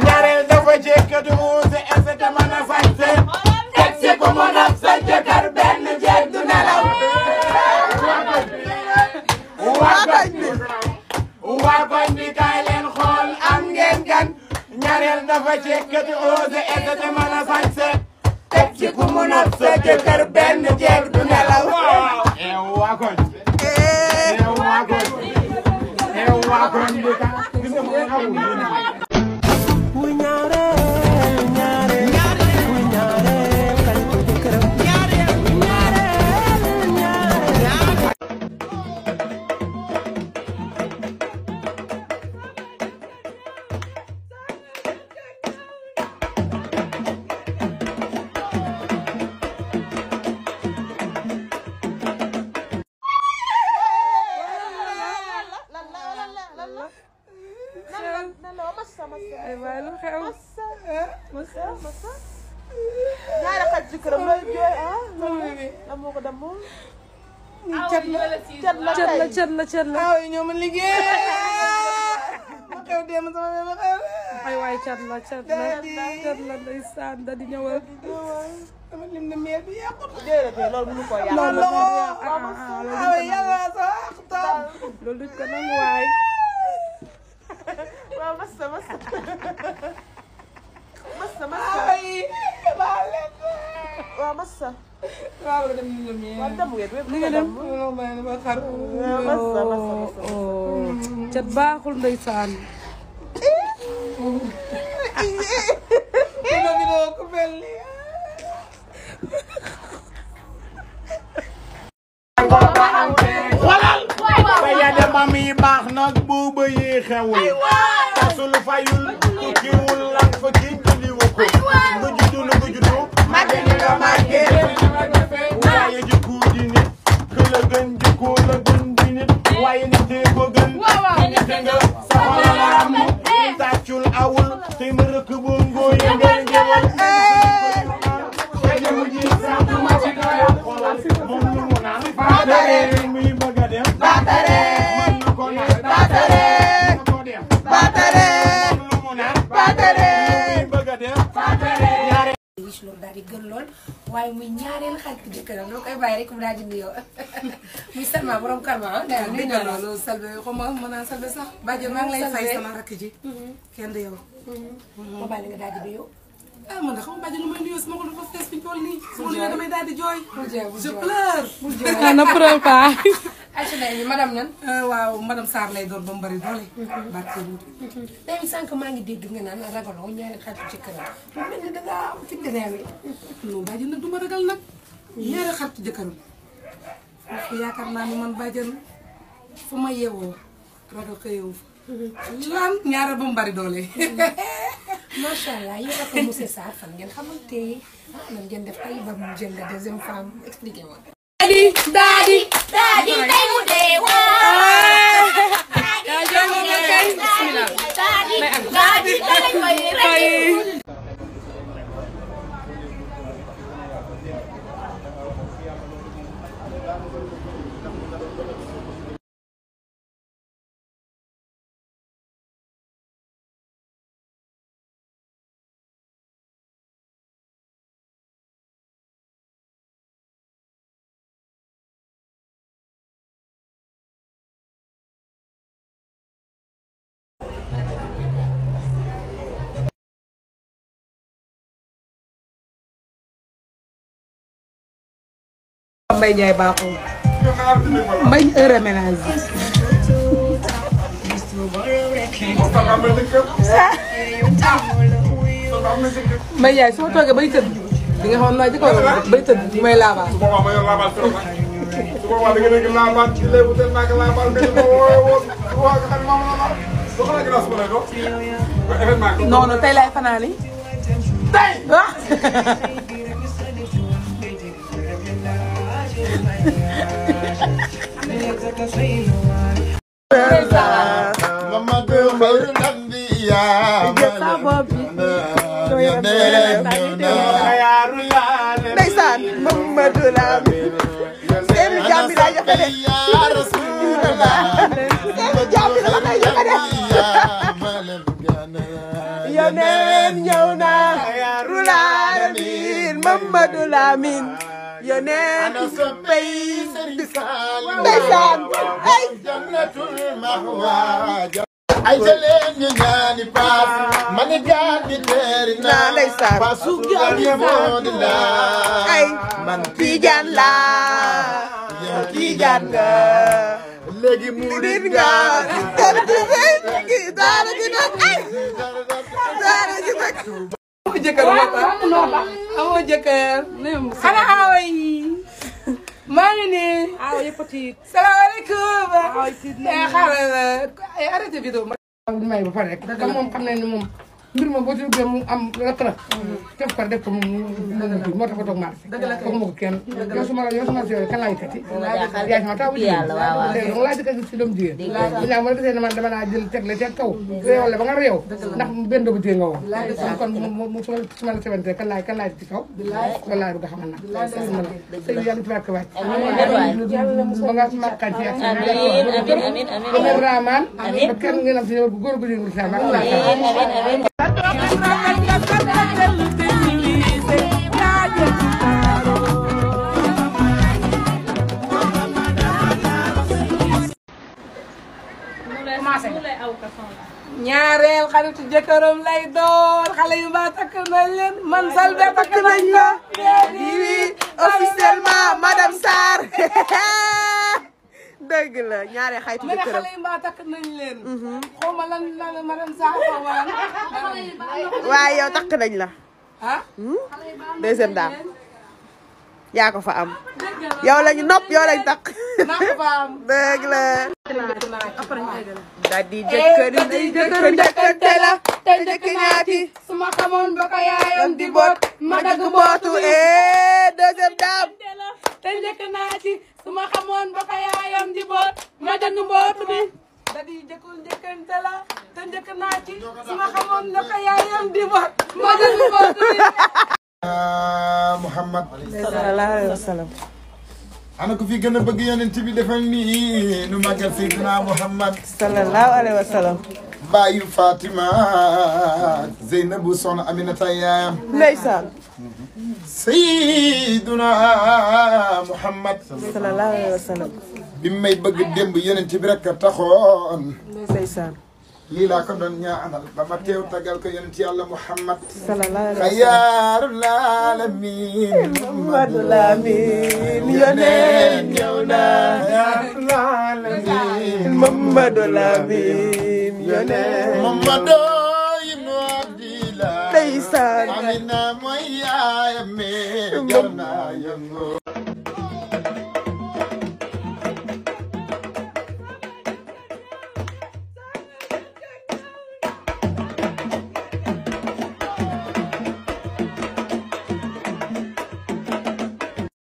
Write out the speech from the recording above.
ñaareel dafa jékkatu muuse ese te mën a sañse teg ci ko mën a sa jëkkër benn jeeg du nelaw waa koñ bi kaay leen xool am ngeen gan ñaareel dafa jékkatu muuse ese te mën a sañse teg ci ko mën a sa jëkkër benn jeeg du nelaw waa koñ waa koñ bi kaay gis nga mo amul ñaari xaj ci këram looy jooy ah damoo ko damoo cat la aw ñoo ma liggéey ma xew dem sama ma xew ay waay cat la ndeysaan da di ñëwal sama lim na meer bi yàqut déedéet loolu mënu ko yàq loolu yàlla sa taw loolu duñ ko nangu waay waaw massa ay baale waaw massa waaw dem ñu dem waaw dem ngeen ni nga dem ma xar massa cat baaxul ndeysaan dina vidéo ko mel ni xoolal ba ya de mam yi baax nag buuba yi xewul tasul fayul tukkiwul lan fa kii jëliwu ko nga juddu na nga juddu màgg ni nga màggee waaye jikko di nit ku la gën jikko la gën di nit waaye nitee ko gën nite nga saxola la am tàccul awul te ma rëkk boo ngoo yëngal ngewal te jëmu ji sax ma ci doyal xoolal moom lu mu naan baatare muy bëgg a dem baatare mën na ko naan baatare mën na ko dem baatare lu mu naan baatare muy bëgg a dem baatare ñaare wish loolu daal di gën lool waaye muy ñaareel xarit jëkkëram loo koy bàyyi rek mu daal di nuyoo muy Salma borom Karma ah nuyu naa la loolu Salbe xaw ma mën naa Salbe sax bàjjen maa ngi lay fay sama rakk ji kenn du yow ma bàyyi la nga daal di nuyoo ah man de xam nga bàjjen lu may nuyoo sama xol dafa fees fi ñu toll nii su ma nuyoo damay daal di jooy je pleure na pleure pas Aïcha Ndeye madame nan waaw madame Sarr lay doon ba mu bari doole barke bu tey sànq maa ngi dégg nga naan ragaloo ñaareel xarit jëkkëram mu mel ni dangaa am fit réew yi non bàjjen nag du ma ragal nag ñaari xaritu jëkkëram foofu yaakaar naa ni man bàjjen fu ma yeewoo ragal ko yeewu fa lan ñaareel ba mu bari doole macha allah yéen ak monsieur Sarr fan ngeen xamante nan ngeen def ay ba mu jël la deuxième femme expliqué ma Daddy, tey mu dee Mbaye Ndiaye baaxul Mbaye heure ménage Mbaye Ndiaye su ma toogee bay tëdd di nga xam naa ci kaw bay tëdd di may laabal. su boobaa ma yor laabal trop nag su boobaa da nga dégg laabal ci léegi teel naa ko laabal nga ñu ko woo nga xam ne moom la la soo ko laajee su ma lay doon événement bi. non non tey laay fanaani tey ah. ndeysaan Mamadou Lamine seeni jàmbi laa joxe de seeni jàmbi la koy joxe de yoneen ñëw na Lamine Mamadou Lamine yoneen ndeysaan ay ay jëleen ñu ñaani paas mani gaan di teeri naa ndeysaan paasu gaan ya moo di laa ay man Tijaan laa yow Tijaan nga léegi murid nga daara ji nag ay daara ji nag amoo jëkkër amoo jëkkër xanaa awa yi maa ngi nii awa yëpp a tiit salaamaaleykum xaaral arrêté vidéo ma may ba pare rek comme moom xam nañ ne moom mbir moom boo ci duggee mu am rek la def ko def ko moom moo tax ko toog marché foog ma ko kenn yow suma kan laa yëkkati yaay sama taw jigéen donc laa jëkk si doom jigéen ñaa ma gisee dama laa jël teg la teg kaw réew la ba nga réew ndax benn doomu jigéen nga woon kon suma la sewante kan laay ci kaw loolu laa bëgg a xamal nag sëy yàlla ci barke wàcc ba nga màkkaan ci yàlla amiin raamaan ba kenn ngeen am si ñëw bu góor gu ñu sa ñaareel xaritu jëkkëram lay doon xale yu ba takk nañ leen man Selbé takk nañ la oui officiellement madame Sarr dëgg la ñaareel xaritu ma ne jëkkëram xale yu ba takk nañ leen xaw ma lan madame Sarr xaw ma lan waaye yow takk nañ la ah deuxième dame yaa ko fa am yow lañu nopp yow lañu takk naa ko fa am dëgg la da di jëkkënte la te njëkk ñaati su ma xamoon ba ko yaayam di boot ma dagg bootu deuxième dame te njëkk naati su ma xamoon ba ko yaayam di boot ma dagg mbootu bi da di njëkkante la te njëkk naati su ma xamoon ba ko yaayam di boot ma dagg mbootu bi Muhammad sallallahu alayhi wa sallam ana ko fi gën a bëgg yonent bi defal nii nu màggal Seydina Muhammad sallallahu alayhi wa sallam baayu Fatima Zeynabu soxna Aminata yaayam ndeysaan Seydina Muhammad sallallahu alayhi wa sallam bi may bëgg démb yonent bi rek a taxoon ndeysaan lii laa ko doon ñaanal ba ma teew tagal ko yonent yàlla Muhammad sallallahu alayhi wa sallam xayaarul aalamiin Mamadou Lamine yoneen ñëw na xayaarul aalamiin Mamadou Lamine yoneen Mamadou ibnu Abdillah ndeysaan Amina mooy yaayam jar naa yëngu